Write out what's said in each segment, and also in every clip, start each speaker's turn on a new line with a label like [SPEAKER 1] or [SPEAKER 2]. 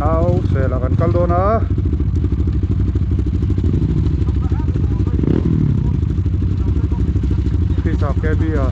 [SPEAKER 1] Nau sel ah kan kal dawn a. Pizza KB a.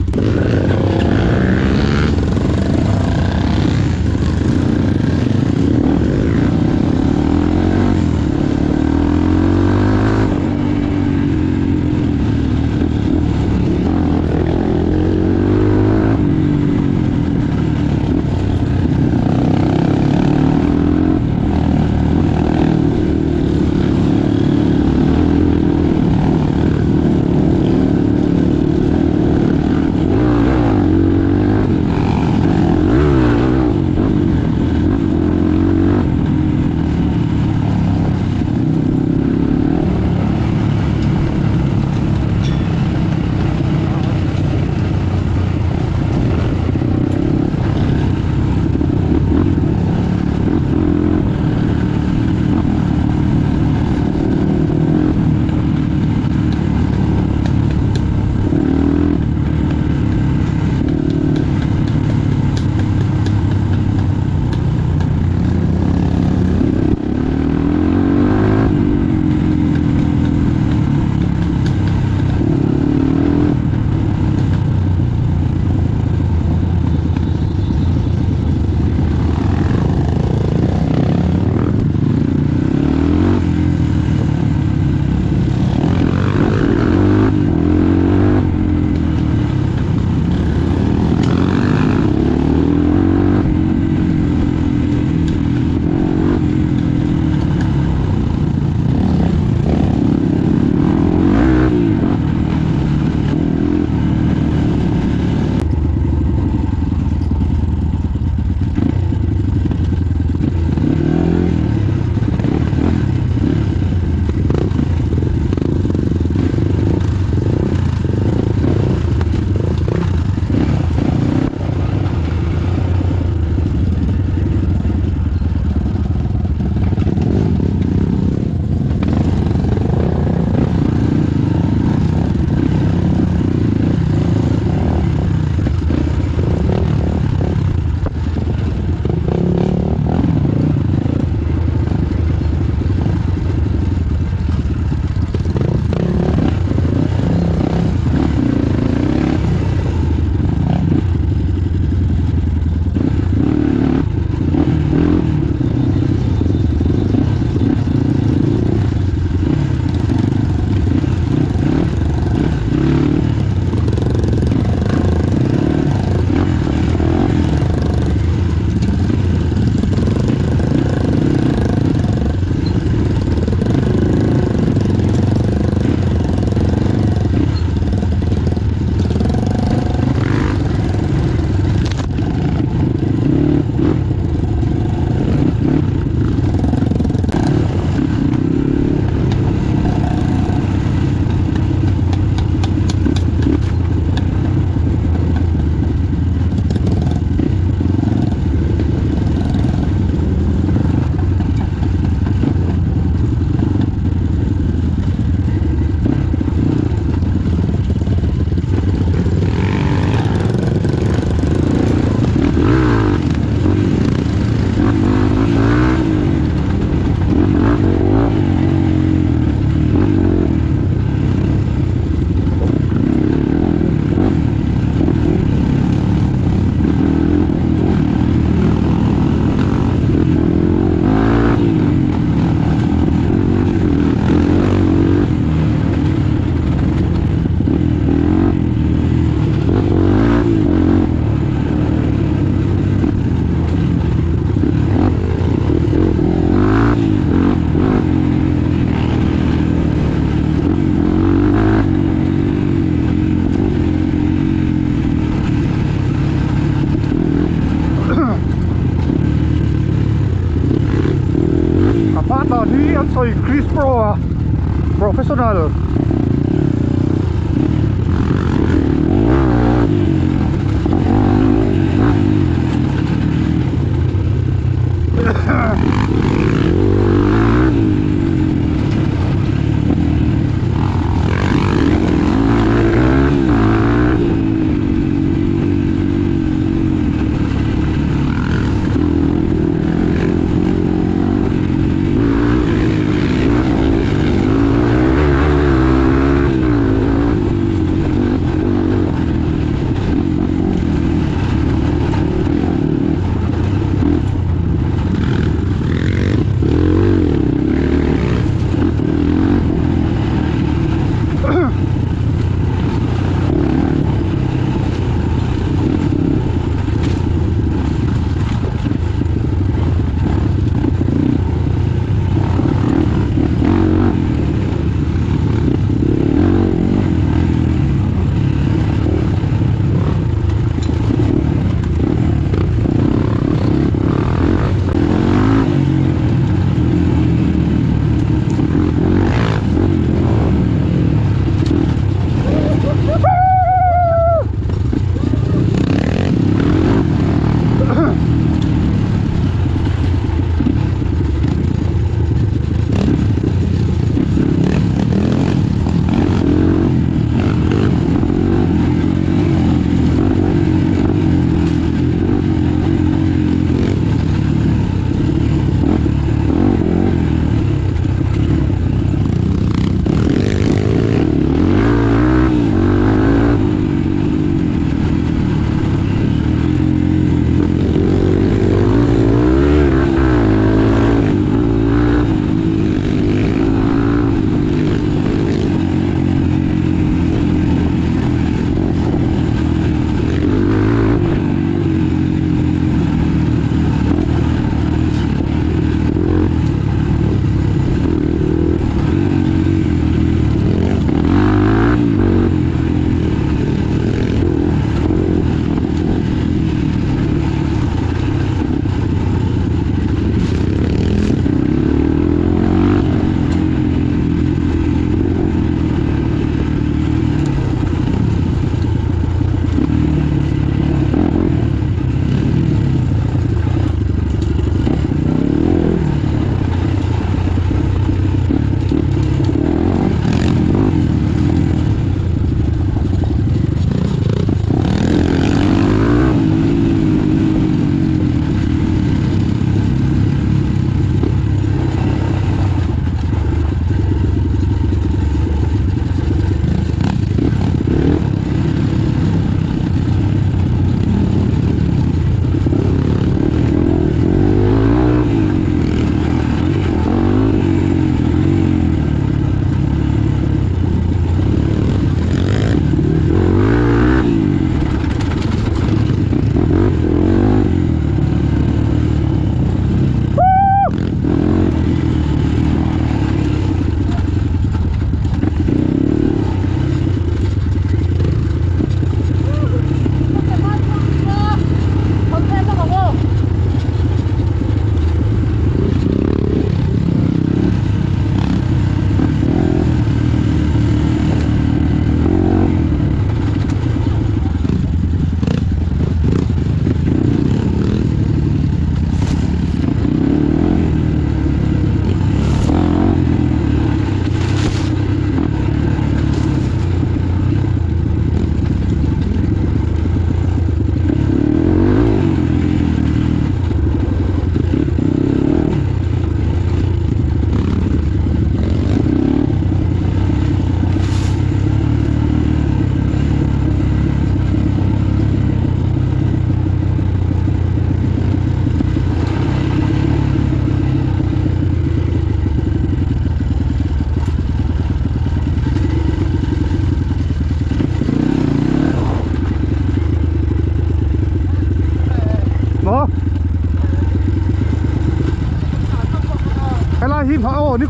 [SPEAKER 1] A hma dan hi an sawi Chris Pro a professional.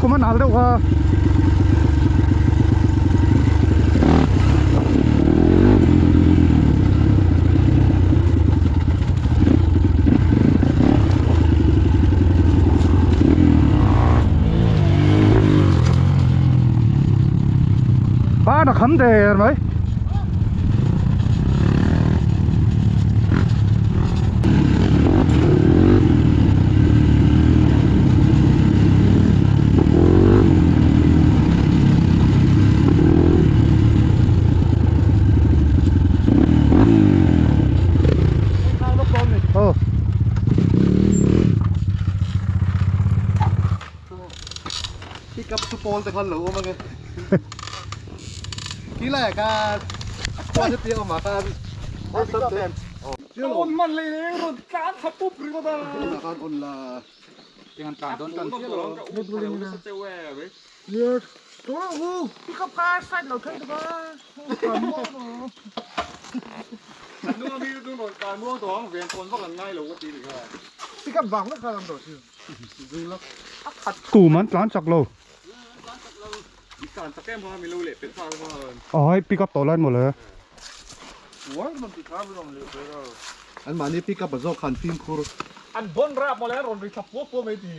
[SPEAKER 1] Nikum a nal deuh kha. Ban a kham der mai. Oh.
[SPEAKER 2] Pick up chu pawl te khan lo awm ange. Ti lai khan a khua te tia awm ah khan awlsam te.
[SPEAKER 3] On man lei leng rawn tlan thla pup ringawt a.
[SPEAKER 2] Tunah khan on la.
[SPEAKER 3] Eng an tlan dawn tan chiah lo.
[SPEAKER 1] Pick up kha side lo thleng tuk a.
[SPEAKER 3] An nung ami chu rawn tlan muang tawh ang ven tawn vak an ngai lo ka ti ni kha.
[SPEAKER 1] Pick up vang vek kha lam tawh si. Tum an tlan chak lo. Ai pick up tawh lai mawle.
[SPEAKER 2] An mahni pick up a zawk khan fimkhur.
[SPEAKER 3] An bon rap mawle an rawn ri thla puap puap mai ti.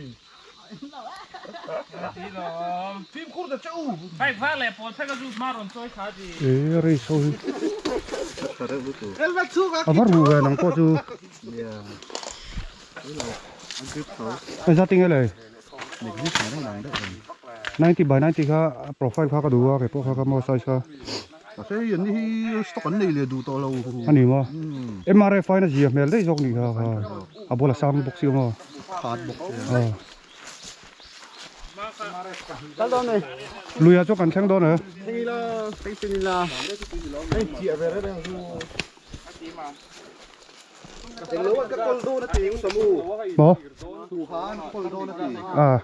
[SPEAKER 3] Fimkhur ta che u. Bike var leh pawl phek a zu hma rawn chawi kha ti.
[SPEAKER 1] E race ho hi. A va ru ve nang pawh chu. Engzat tinge le? 90 by 90 kha profile kha ka duh a keipawh kha ka maw size kha.
[SPEAKER 2] Mahse hei an ni hi stock an nei leh duh tawh lo.
[SPEAKER 1] A ni maw? MRF aiin a zia hmel daih zawk nih kha kha a bula sang bawk si maw?
[SPEAKER 2] Khat bawk si a.
[SPEAKER 1] Luia chu kan thleng dawn e.
[SPEAKER 2] Thleng ila, thleng sen ila. Hei chiah ve reng reng chu. Englo an ka kawl dawn a ti u Samu.
[SPEAKER 1] Maw?
[SPEAKER 2] Thu kha an ka kawl dawn a ti.
[SPEAKER 1] Ah.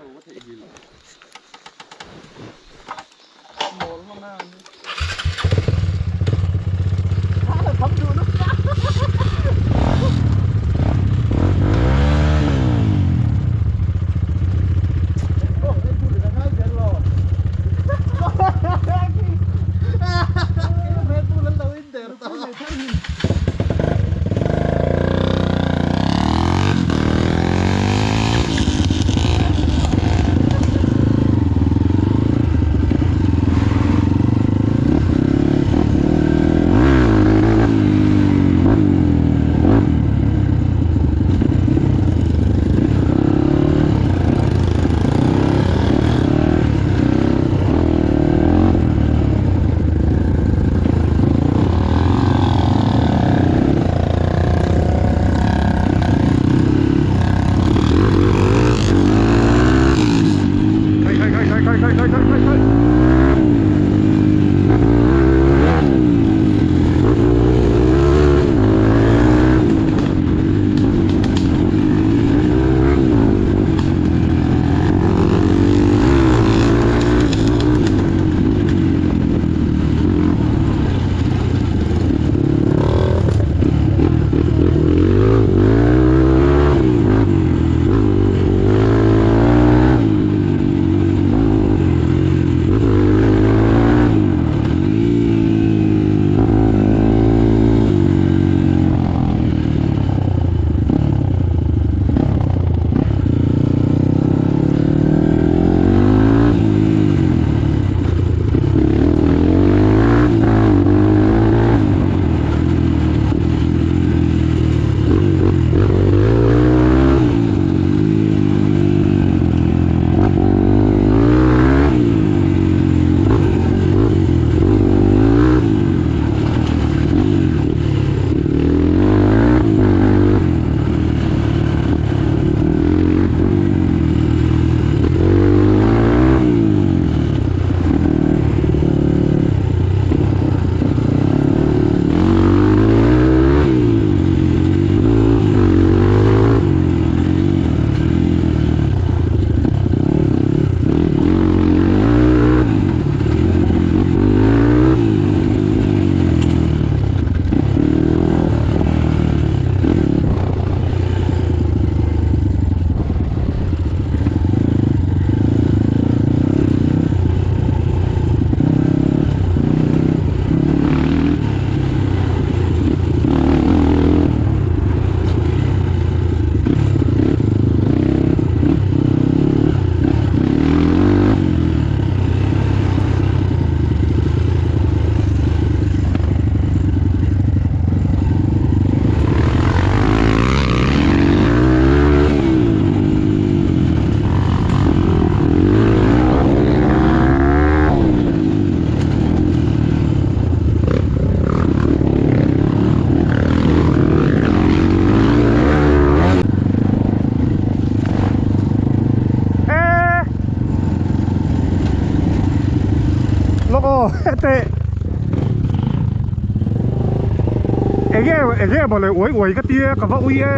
[SPEAKER 1] Enge enge mawle uai uai ka tia ka va ui e.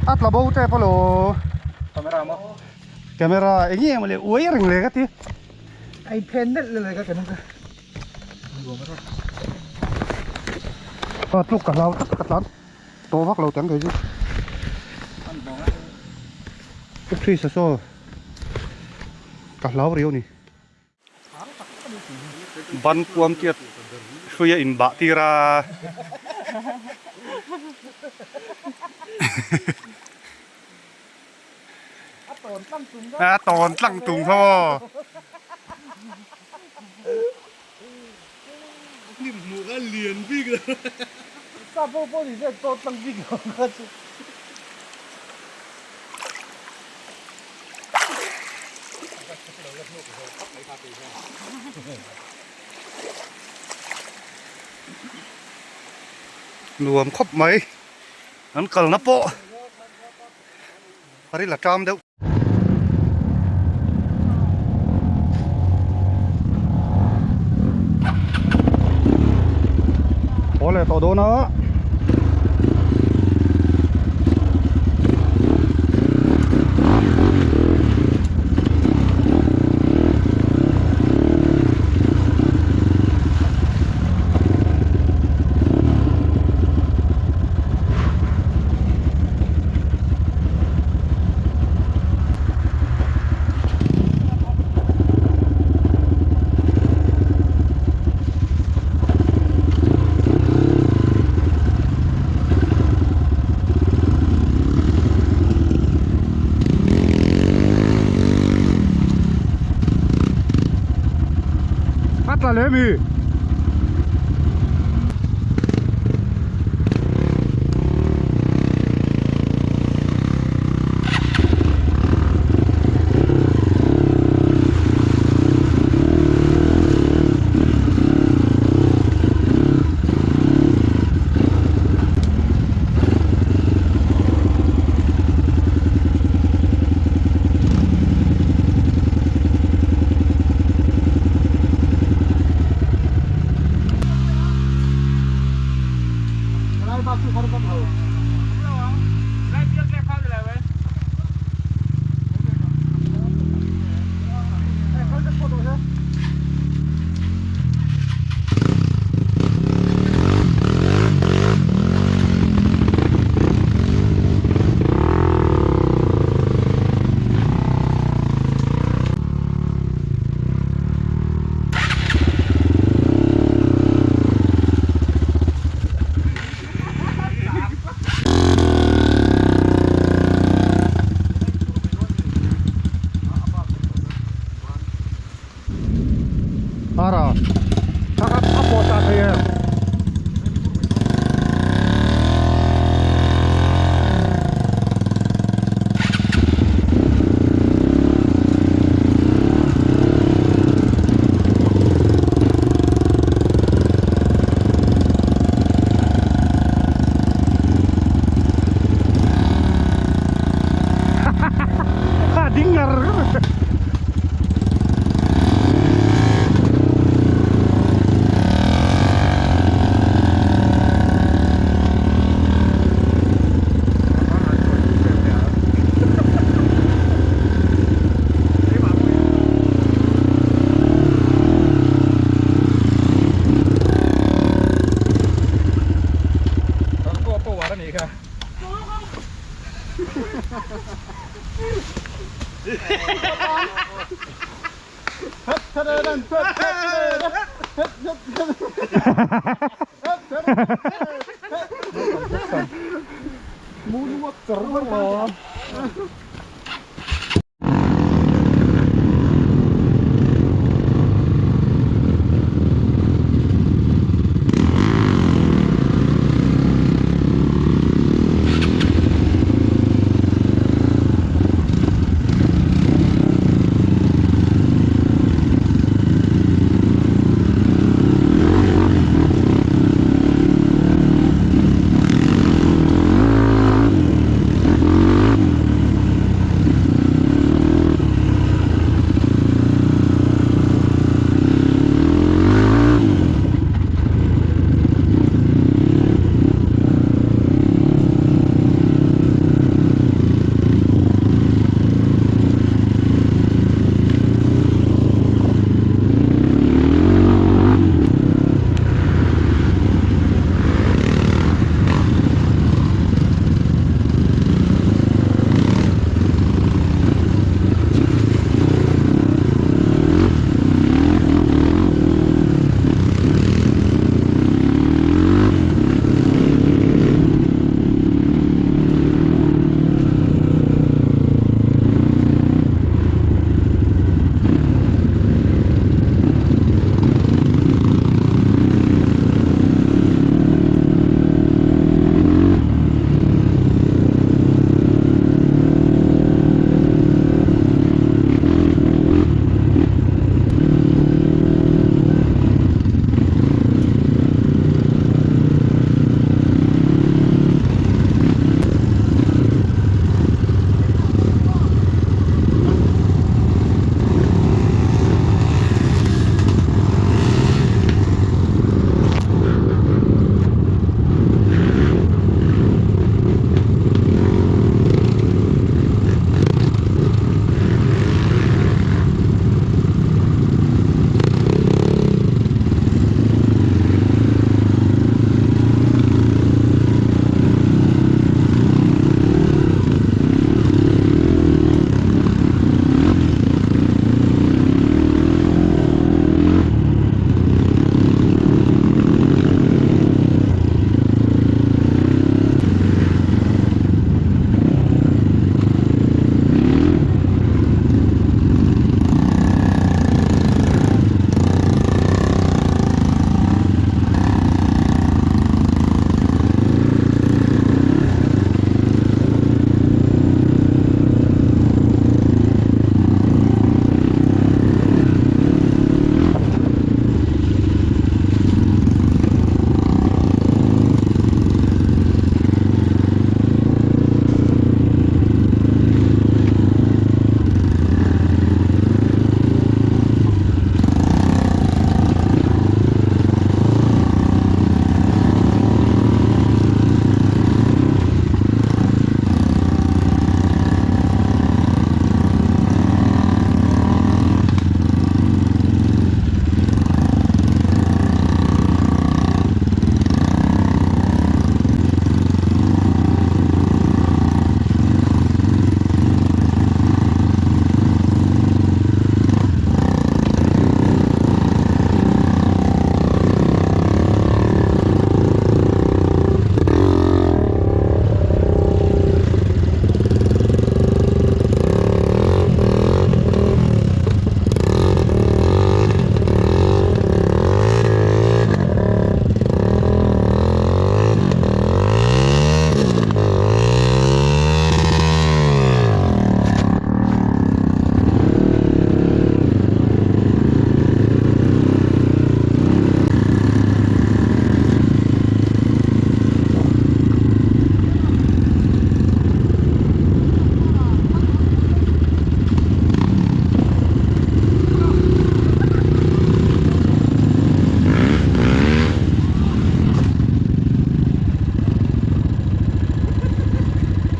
[SPEAKER 1] A tla bo tep alaw.
[SPEAKER 3] Camera maw?
[SPEAKER 1] Camera enge mawle uai reng le ka ti.
[SPEAKER 2] A inphen nelh le ka ken ka.
[SPEAKER 1] A tluk ka hlau tak ka tlan tawh vak lo tang kei chu. Ka chris a saw ka hlau riau ni. Ban kuam tiat hrui a inbah tir a. A tawn tlang tung kha maw.
[SPEAKER 3] Hnim hmuh kha lian bik lo.
[SPEAKER 2] Sap ho pawh ni se tawn tlang bik lo kha chu.
[SPEAKER 1] Nuam khawp mai an kalna pawh a ril a ṭam deuh. Haw leh tawh dawn a. A tla leh mi. Ara a pawh chah thei em? A ding ngar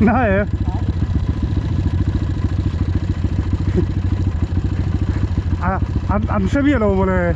[SPEAKER 1] Na e. A an an hre miah lo mawle.